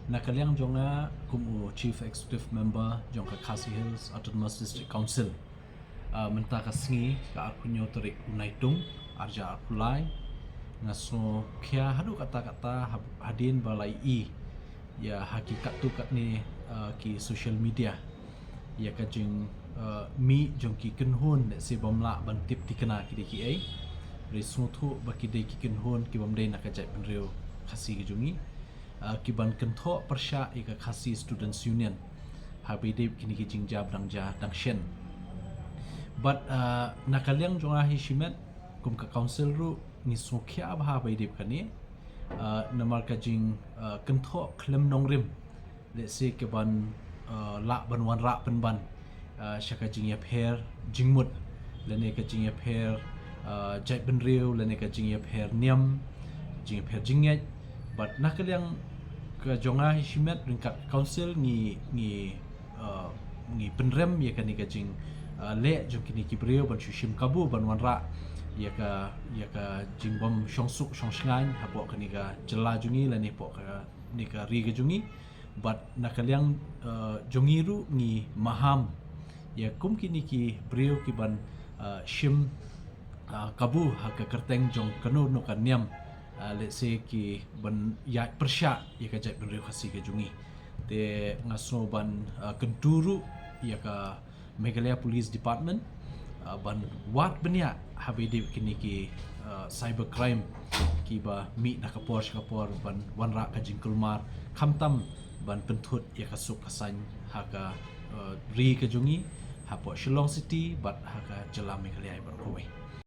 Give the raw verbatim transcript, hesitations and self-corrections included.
Na ka liang jong nga kum u Chief Executive Member jong ka Khasi Hills Autonomous District Council, mynta ka sngi ka arphew hynñiew tarik u Naitung, arhajar arphew lai, nga sngewkhia haduh katta katta hadien ba la ïohi ïa ha ki katto katne ki social media ïa ka jingmih jong ki kynhun lehse bym lah ban tip thikna ki dei kiei. Hynrei sngewthuh ba ki dei ki kynhun ki bym dei na ka jaitbynriew Khasi ka jong ngi, ki ban kynthoh pyrshah ïa ka Khasi Students Union ha ba ïadei bad kine ki jingjia ba dang jia dang shen. Bad na ka liang jong nga hi shimet kum ka council ruh ngi sngewkhia bha ha ba ïadei bad kane, namar ka jingkynthoh khlem nongrim lehse ki ban lah ban wanrah pynban sha ka jingïapher jingmut lane ka jingïapher jaitbynriew lane ka jingïapher niam, jingïapher jingngeit. Bad na ka liang ka jong nga hi shimet ryngkat council ngi ngi ngi pynrem ïa kane ka jingleh jong kine ki briew ban shu shim kabu ban wanrah ïa ka ïa ka jingbym shongsuk shongshngaiñ hapoh kane ka jylla jong ngi lane hapoh kane ka ri ka jong ngi. Bad na ka liang jong ngi ruh ngi maham ïa kum kine ki briew ki ban shim kabu ha ka kyrteng jong kano kano ka niam, lehse ki ban ïaid pyrshah ïa ka jaitbynriew Khasi ka jong ngi. Te nga sngew ban kyntu ruh ïa ka Meghalaya Police Department ban wad bniah ha ba ïadei bad kine ki cyber crime ki ba mih na ka por sha ka por ban wanrah ka jingkulmar khamtam ban pynthut ïa ka suk ka saiñ ha ka ri ka jong ngi, hapoh Shillong City bad ha ka jylla Meghalaya baroh kawei.